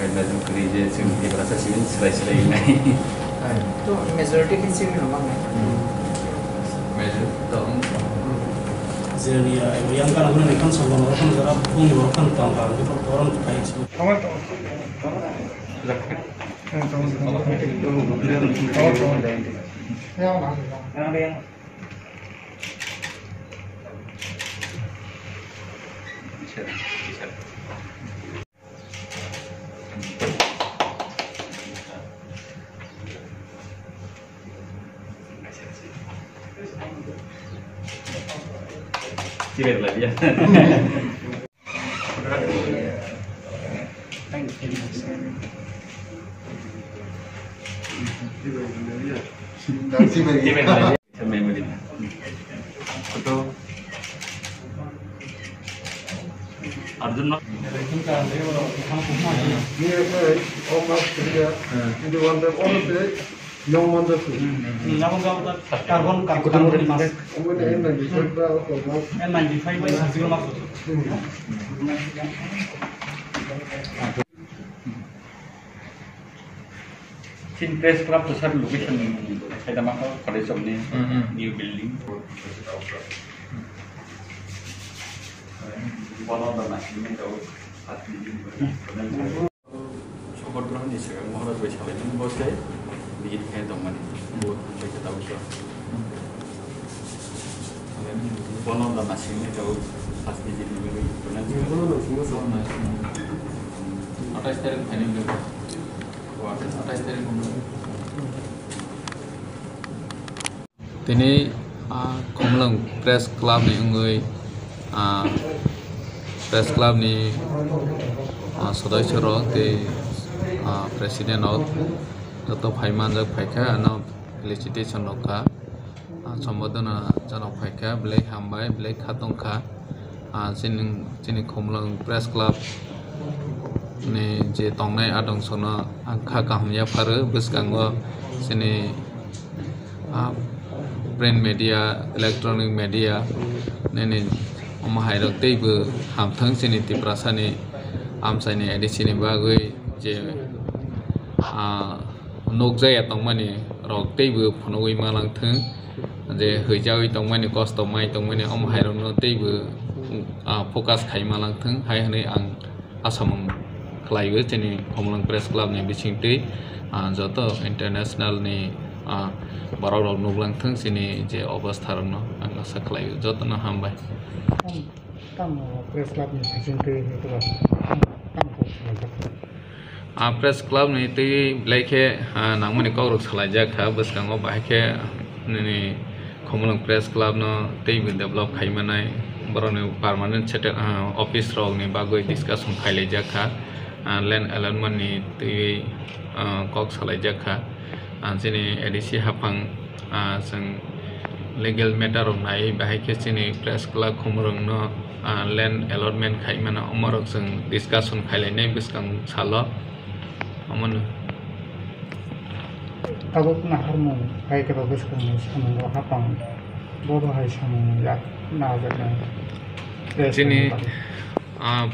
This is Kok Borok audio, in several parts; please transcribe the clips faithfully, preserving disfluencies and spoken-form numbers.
Kaida jukri je chwng Tiprasa sibin swrai swrai wngnai. To majority khe chini rok mangnai. Majority to wng. Jeni yang kana hwnwi kan sabo no kan jara bung ni kan tang kan di program kai. Yang yang. Memory. Photo. Arjun no. Ni ese o mas kriya. Hindi wante oro te yong manda su. Carbon, carbon, carbon mas. Omo ni N ninety five ba o mas. N ninety five bai surgical mas. Chin Press Club to sir location ni Saidamata College of ni new building. One of the national. Shopot grohon ni swkang Maharaj bai salaimani bo se visit khe tongmani. Bo thangbai khe tabuk. Bono da nasingni tabuk first visit ni bagwi. Atais tarik phainai bagwi. Atais tarik. Tini, ah, Khumulwng Press Club ni wngwi, ah, Press Club ni, ah, sodosyo rok tei, ah, president rok joto phai manjak phaikha, ano felicitation rok kha, ah, sombodona janok phaikha, belai hambai, belai kha tongkha. Ah, chini, chini Khumulwng Press Club ni je tongnai adongsono ang kha kaham yapharo, bwskango chini, ah, print media, electronic media nini omo hai rok teibo hamthwng chini Tiprasa ni amchai ni A D C ni bagwi je, ah, nukjaya tongmani rok teibo phunugwi malangthwng, je hwijawi tongmani, kosto mai tongmani, omo hai rokno teibo, ah, focus khai malangthwng hai hwnwi ang asamung khlaio chini Khumulwng Press Club ni bisingtwi, ah, joto international ni, ah, borok rok nuklangthwng chini je obostha rokno ang asa khlaio. Jotono hambai. Tamo Press Club ni bisingtwi nukla. Tamo kok salaijak. Ah, Press Club ni twi belai khe, ah, nangmani kok rok salaijak kha, bwskango bahai khe nini Khumulwng Press Club no teibo develop khai manai, borok ni permanent settle, ah, office rok ni bagwi discussion khai laijak kha, ah, land allotment ni twi, ah, kok salaijak kha, ah, chini A D C haphang. Ah, chwng legal matter rok naiwi bahai khe chini Press Club Khumulwng no, ah, land allotment khai mano, omo rok chwng discussion khai lainai bwskang salo. Omo no. Tabuk naharmung hai khe bo bwskang ni samung o hapang, bobo hai samung yak najaknai. Chini, ah,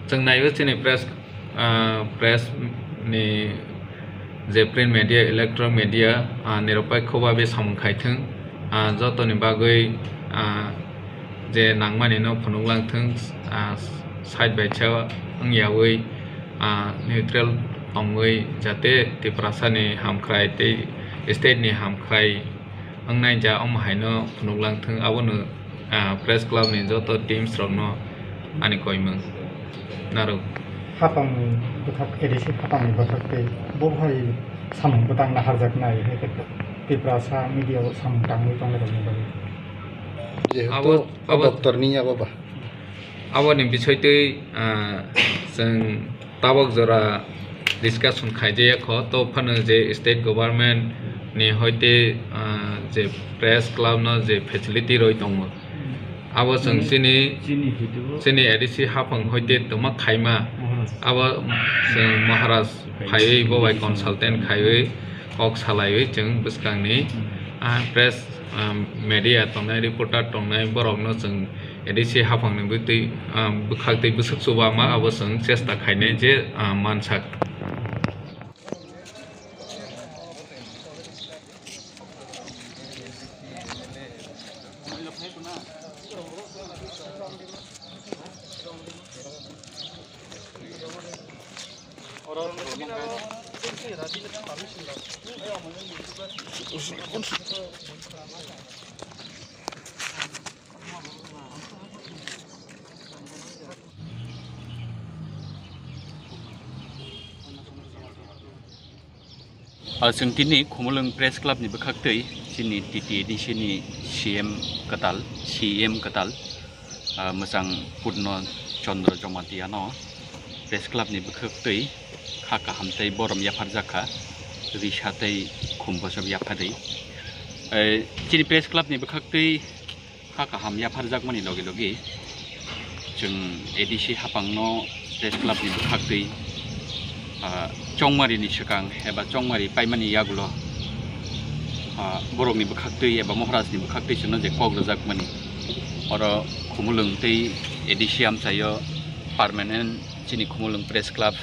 Chwng naiwi chini press, ah, press ni je print media, electronic media, ah, niropai khubabe samung khai thwng, ah, jotoni bagwi, ah, je nangmani no phunuk lang thung, ah, side by side wng yawi, ah, neutral tongwi, jate Tiprasa ni hamkrai tei state ni hamkrai wngnai ja omo hai no phunuk lang thung. Abono, ah, press club ni joto teams rok no ani koimung narwk. Hapang ni bwkhak, A D C hapang ni bwkhak tei bo hai samung bwtang naharjak nai hai khe Tiprasa media o samung tangwi tongnai rok ni bagwi. Jehetu abo, o abo doctor ni abo ba. Aboni bisoi twi, ah, chwng tabok jora discussion khaijaya kho, to phano je state government ni hoite, ah, je press club no je facility rwi tongo, abo chwng chini, chini A D C hapang hoite tongma khaima, abo chwng Maharaj phaiwi bo bai consultant khaiwi kok salaiwi chwng bwskangni, ah, press, ah, media tongnai, reporter tongnai borokno chwng A D C hapangni bwtwi, ah, bwkhak twi bwswk chuba ma abo chwng chesta khainai je, ah, mansak. Ah, chwng tini Khumulwng Press Club ni bwkhak twi chini T T A D C ni C M kwtal, C E M kwtal, ah, mwchang Purno Chandra Jamatia no Press Club ni bwkhak twi kha kaham tei borom yapharjak kha, risa tei khum bwswk yapharwi. Eh, chini Press Club ni bwkhak twi kha kaham yapharjakmani logi logi chwng A D C hapangno Press Club ni bwkhak twi, ah, chongmari ni swkang eba chongmari paimani yagulo, ah, borokni bwkhak twi eba Maharaj ni bwkhak twi chwngno je kok rwjakmani, oro Khumulwng tei A D C amchaio permanent chini Khumulwng Press Club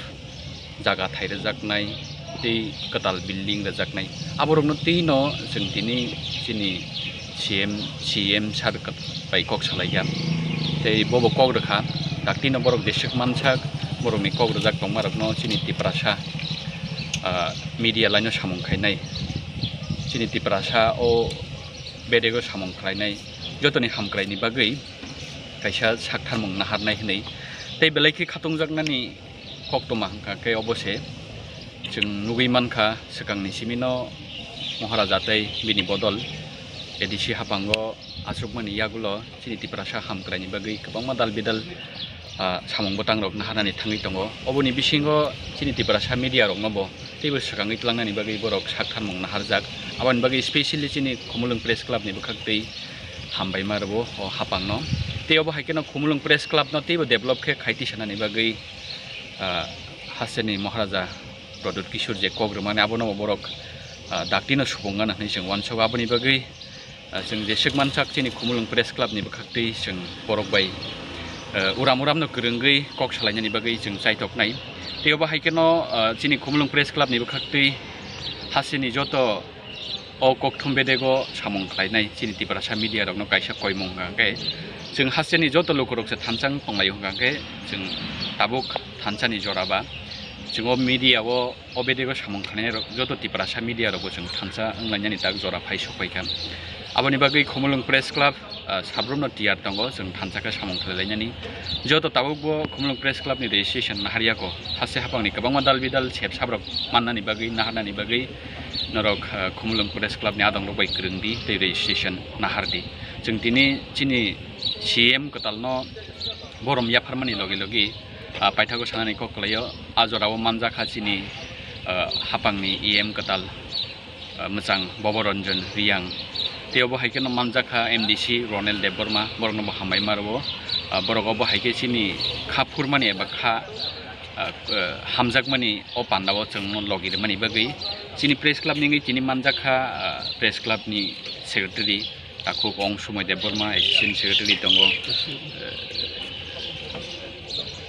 jaga thai rwjaknai tei kwtal building rwjaknai. Aborokno twino chwng tini chini C M, C M sir bai kok salaikha. Tei bobo kok rwkha, daktino borok jeswk mansak, borokni kok rwjak tongmarokno chini Tiprasa, ah, media line-o samung khainai. Chini Tiprasa o bedego samung khlainai. Jotoni hamkraini bagwi kaisa saktharmung naharnai hwnwi. Tei belai khe khatungjaknani koktwma hwnkha khe obo se chwng nugwi mankha, swkangni simino Maharaja tei bini bodol A D C haphango achukmani yagulo chini Tiprasa hamkraini bagwi kwbangma dal bidal, ah, samung bwtangrok naharnani thangwi tongo. Oboni bisingo chini Tiprasa media roknobo teibo swkangwi tlangnani bagwi borok saktharmung naharjak. Aboni bagwi specially chini Khumulwng Press Club ni bwkhak twi hambaima rwo o haphangno. Tei obo hai kheno Khumulwng Press Club no teibo develop khe khai tisanani bagwi, ah, hasteni Maharaja Pradyut Kishore je kok rwmani abono borok, ah, daktino subung gana hwnwi chwng uansugo. Aboni bagwi, ah, chwng jeswk mansak chini Khumulwng Press Club ni bwkhak twi chwng borok bai, ah, uram uramno kwrwngwi kok salainani bagwi chwng chaitoknai. Tei obo hai kheno, ah, chini Khumulwng Press Club ni bwkhak twi hasteni joto o kokthum bedego samung khlainai chini Tiprasa media rokno kaisa koimung hwnkha khe, chwng hasteni joto lukurok se thansa wng tonglaio hwnkha khe, chwng tabuk thansani jora ba chwng o media o, o bedego samung khlainai rok joto Tiprasa media rokbo chwng thansa wnglainani tak jora phai sokphaikha. Aboni bagwi Khumulwng Press Club, ah, sabrumno tiyar tongo chwng thansa khe samung khlailainani. Joto tabukbo Khumulwng Press Club ni registration naharya kho. Haste haphangni kwbangma dal bidal sep sabrok mannani bagwi, naharnani bagwi norok, ah, Khumulwng Press Club ni adongrok bai kwrwng di tei registration nahar di. Chwng tini chini C M kwtalno borom yapharmani logi logi, ah, paithago sanani kok kwlaio. A jorao manjakha chini, ah, haphangni E M kwtal, ah, mwchang Bobo Ranjan Reang. Tei obo hai kheno manjakha M D C Ronel Debbarma, borokno bo hambai ma rwo. Ah, borok obo hai khe chini kha phurmani eba kha, ah, ah, hamjakmani o pandao chwngno logi rwmani bagwi chini press club ni wngwi tini manjakha, ah, press club ni secretary takhuk Ong Sumai Debbarma, assistant secretary tongo, ah,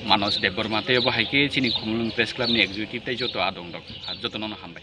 Manos Debbarma, tei obo hai khe chini Khumulwng press club ni executive tei joto adong rok, ah, jotono hambai.